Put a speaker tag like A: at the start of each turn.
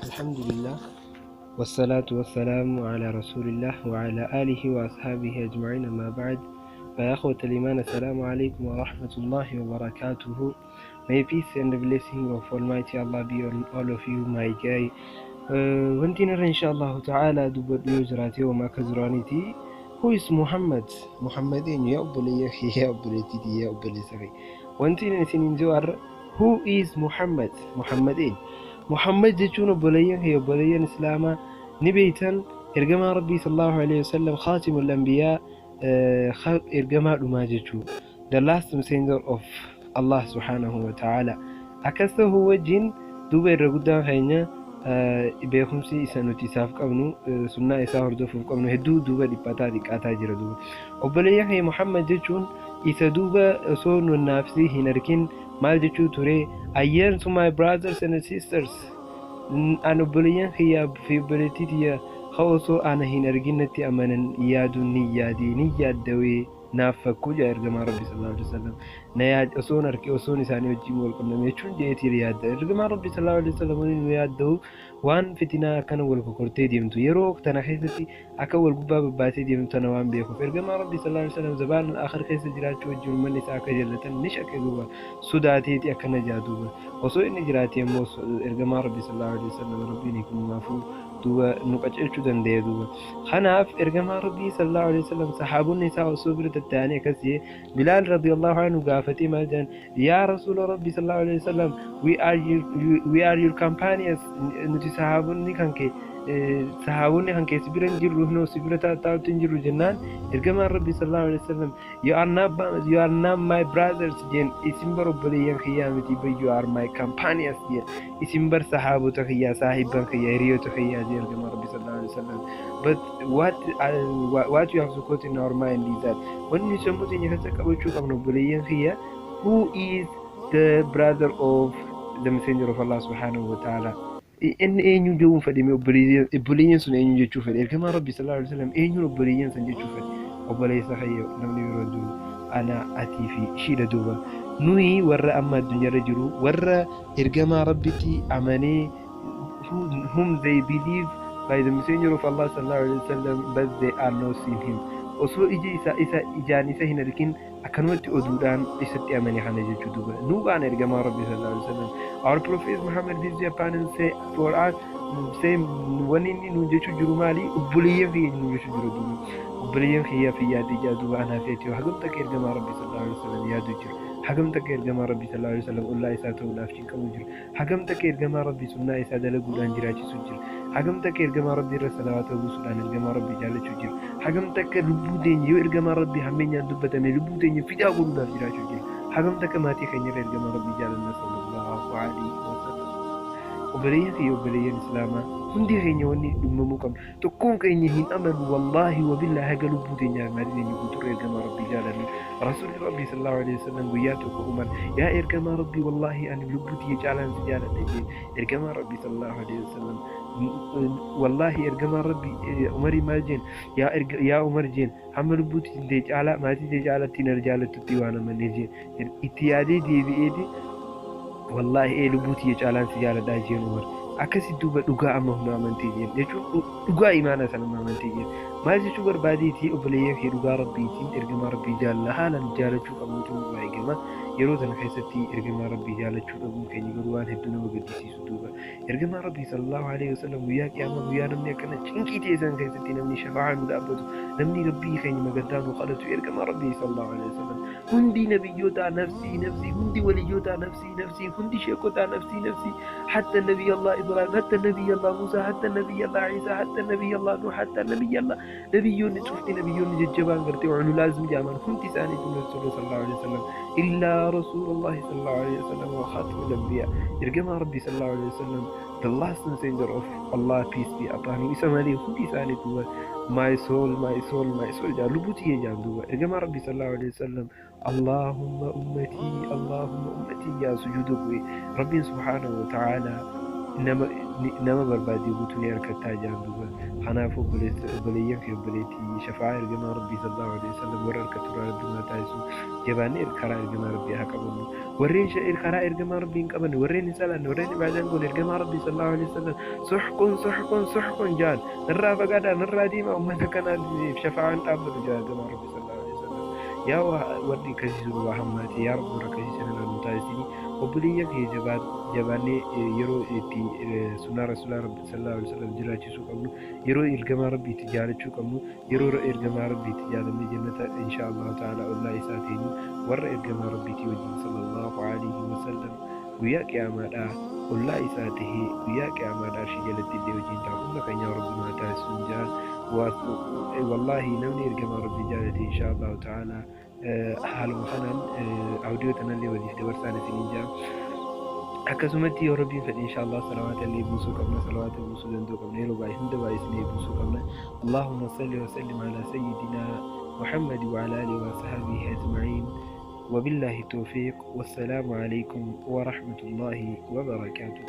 A: الحمد لله والصلاة والسلام على رسول الله وعلى آله وأصحابه أجمعين أما بعد فيا أخوة الإيمان السلام عليكم ورحمة الله وبركاته. May peace and the blessing of Almighty Allah be on all of you, my guy. Wanti irra insha Allahu ta'ala dubbadhu yoo jiraate hooma akka duraaniiti. Who is Muhammad? Muhammad eenyu yaa obboleeyyaa kee, yaa obboleettiitii, yaa obboleessa kee? Wanti inni isiniin jiru har'a, who is Muhammad? Muhammad eenyu? Muhammad jechuun, obboleeyyan kee, obboleeyyan Islaamaa, ni beeytan, ergamaa Rabbii sallallahu alaihi wasallam, khaatimul anbiyaa, ergamaa dhumaa jechuu, the last messenger of Allah subhanahu wa ta'ala. Akkas ta'uu wajjin duuba irra guddaan keenya beekumsi isa nuti isaaf qabnu, sunnaa isaa hordofuuf qabnu hedduu duuba dhiphataa xiqqaataa jira. Duuba obboleeyyan kee, Muhammad jechuun isa duuba osoo nu naafsii hin arkin maal jechuu ture? "I yearn to my brothers and sisters." An obboleeyyan kiyyaa fi obboleettii tiyya ka osoo ana hin argin natti amanan yaaduun ni yaadee ni yaaddawee naaf fakkuu jaa ergamaa Rabbi sallallahu alaihi wasallam. Na yaad osoon arge, osoon isaanii wajjin wal qunname jechuun jeetii yaadda. Ergamaa Rabbi sallallahu alaihi wasallam waliin nu yaadda'u waan fitinaa akkana wal kokortee deemtu yeroo tana keessatti akka wal gubbaa babbaasee deemtu tana waan beekuuf, ergamaa Rabbi sallallahu alaihi wasallam zabaan akhir keessa jiraachuu wajjin uummanni isaa akka jallatan ni shakke. Duuba sodaateeti akkana jaa. Duuba osoo inni jiraate immoo ergamaa Rabbi sallallahu alaihi wasallam Rabbiin hiikumaafuu duuba nu qaceelchuu danda'e. Duuba kanaaf ergamaa Rabbii sallallahu alaihi wasallam sahaabonni isaa osoo bira tatta'anii akkas jee Bilaal radiyallahu anhu gaafatee maal jedhan? "Yaa Rasuula Rabbii sallallahu alaihi wasallam, we are your companions." Nuti sahaabonni kan kee, sahaabonni kan kee si bira hin jirru, hinoo si bira taa'utti hin jirru jennaan, ergamaan Rabbii sallallahu alaihi wasallam, You are not my brothers," jeen. "Isin bar obboleeyyan kiyyaa miti, but you are my companions," jeen. "Isin bar sahaabota kiyyaa, saahibban kiyyaa, hiriyoota kiyyaa," jeen ergamaan Rabbii sallallahu alaihi wasallam. But what you have to put in our mind is that wanni sammuu teenya keessa qabachuu qabnu, obboleeyyan kiyya, who is the brother of the messenger of Allah subhanahu wa ta'ala? Inni eenyu jechuun fedhime? Obboleeyyan sun eenyu jechuu fedhe? Ergamaan Rabbi sallallahu alaihi wasallam eenyuun obboleeyyan san jechuu fedhe? Obboleessa kiyya, namni biroo duuba ana, atii fi ishiidha. Duuba nuyi warra amma addunyaarra jiru, warra ergamaa Rabbitti amanee, whom they believe by the messenger of Allah sallallahu alaihi wasallam, but they are not seen him. Osoo ija isa isa ijaan isa hin argin akkanumatti oduudhaan isatti amane kana jechuu. Duuba nu baana ergamaa Rabbi sallallahu alaihi wasallam, our prophet Muhammad, peace be upon him, say for us, say, wanni inni nu jechuu jiru maali? Obboleeyyan kiyya nu jechuu jiru. Duuba obboleeyyan kiyya fi yaadii jaa. Duuba anaa fi ati hagam takka ergamaa Rabbi sallallahu alaihi wasallam yaaduu jiru? Hagam takka ergamaa Rabbi sallallahu alaihi wasallam ollaa isaa ta'uudhaaf cinqamuu jiru? Hagam takka ergamaa Rabbi sunnaa isaa dalaguudhaan jiraachisuu jiru? Hagam takka ergamaa Rabbi irra salawaata buusuudhaan ergamaa Rabbi jaallachuu jiru? Hagam takka lubbuu teenya yoo ergamaa Rabbi hammeenyaan dubbatame lubbuu teenya fidaa godhuudhaaf jiraachuu jiru? Hagam takka maatii keenya irra ergamaa Rabbi jaalanna sallallahu alaihi wasallam? Obboleeyyan fi obboleeyyan Islaamaa, hundi keenya wanni dhummamuu qabnu, tokkoon keenya hin amanu, wallaahi wabillaahi, haga lubbuu teenyaa maatii teenya guuturra ergamaa Rabbii jaalannu. Rasuulli Rabbii sallallahu alaihi wasallam guyyaa tokko Umar, "Yaa ergamaa Rabbii, wallaahi ani lubbuu tiyya caalaan si jaaladha," jeen. Ergamaa Rabbii sallallahu alaihi wasallam, wallaahi, ergamaa Rabbii Umarii maal jeen? Yaa Umar," jeen, "hamma lubbuu tiyya caalaa maatii tiyya caalatti na jaalattutti waan amanne," jeen. Itti yaadee deebi'eeti, "Wallaahi ee, lubbuu tiyya caalaan si jaaladhaa," jeen Umar. Akkasi duuba dhugaa amma humna amantii jeen jechuun dhugaa imaana sana amantii jeen. Maal jechuu barbaadeeti, obboleeyyan kee? Dhugaa Rabbiitiin ergamaa Rabbii jaalla haalaan jaalachuu qabnutu nurraa eegama. Yeroo sana keessatti ergamaa Rabbii jaalachuu dhabuun keenya garuu waan hedduu nama gaddisiisu. Duuba ergamaa Rabbii sallallahu alaihi wasallam guyyaa qiyaamaa, guyyaa namni akkana cinqii ta'e san keessatti namni shafa'aa nu dhaabbatu, namni Rabbii keenya magantaa nu kadhatu ergamaa Rabbii sallallahu alaihi wasallam. Hundi nabiyyootaa nafsii nafsii, hundi waliyyootaa nafsii nafsii, hundi sheekotaa nafsii nafsii, hatta nabiy Allah Ibrahim, hatta nabiy Allah Musa, hatta nabiy Allah Isa, hatta nabiy Allah Nuh, hatta nabiy Allah, nabiyyoonni cufti, nabiyyoonni jajjabaan gartee ulul azmi jedhaman hundi isaaniitu Rasuula sallallahu alaihi wasallam, illaa Rasuulullahi sallallahu alaihi wasallam wa khatamul anbiyaa, ergamaa Rabbii sallallahu alaihi wasallam, the last messenger of Allah, peace be upon him, isa malee hundi isaaniitu "My soul, my soul, my soul" jaa, lubbuu tiyya jaan. Duuba ergamaa Rabbii sallallahu alaihi wasallam "Allahumma ummatii, Allahumma ummatii" yaa sujuuda bu'e. Rabbiin subhaanahu wa ta'ala nama Nama barbaade guutuu ni harkattaa jaan duuba. Kanaafuu obboleeyyan fi obboleettii, shafa'aa ergamaa Rabbii sallallahu alaihi wasallam warra harkatu irraa Rabbi haa taasisu. Jabaannee karaa ergamaa Rabbii haa qabannu. Warreen karaa ergamaa Rabbii hin qabanne, warreen hin salaanne, warreen ibaadaa hin goone, ergamaa Rabbii sallallahu alaihi wasallam suhqun suhqun suhqun jaan, narraa fagaadhaa, narraa deemaa, uummata kanaatiif shafa'aan dhaabbatu jaa ergamaa Rabbii sallallahu alaihi wasallam. Yaa warri akkasii sun waa hammaate, yaa Rabbi warra akkasii sana nu taasisini. Obboleeyyan kee, jabaannee yeroo itti sunnaa Rasuulaa Rabbi sallallahu alaihi wasallam jiraachisuu qabnu, yeroo ergamaa Rabbii itti jaalachuu qabnu, yeroo ergamaa Rabbii itti jaalannee jannata insha Allahu ta'ala ollaa isaa teenyu, warra ergamaa Rabbiitii wajjin sallallahu alaihi wasallam guyyaa qiyaamaadhaa ollaa isaa tahee guyyaa qiyaamaadhaa arshii jalatti illee wajjin taa'u hunda keenyaa Rabbi nu haa taasisuun jaa. Wallaahi namni ergamaa Rabbii jaalate insha Allahu ta'ala haaluma kanaan audio tanallee waliif dabarsaan isiniin jaa. Akkasumatti yoo Rabbiin fedhe insha Allah salawaata illee buusuu qabna, salawaata buusuu danda'uu qabna, yeroo baay'ee hunda baay'isnee buusuu qabna. Allahumma salli wa sallim ala sayyidina Muhammad wa ala alihi wa sahbihi ajma'in. وبالله التوفيق، والسلام عليكم ورحمة الله وبركاته.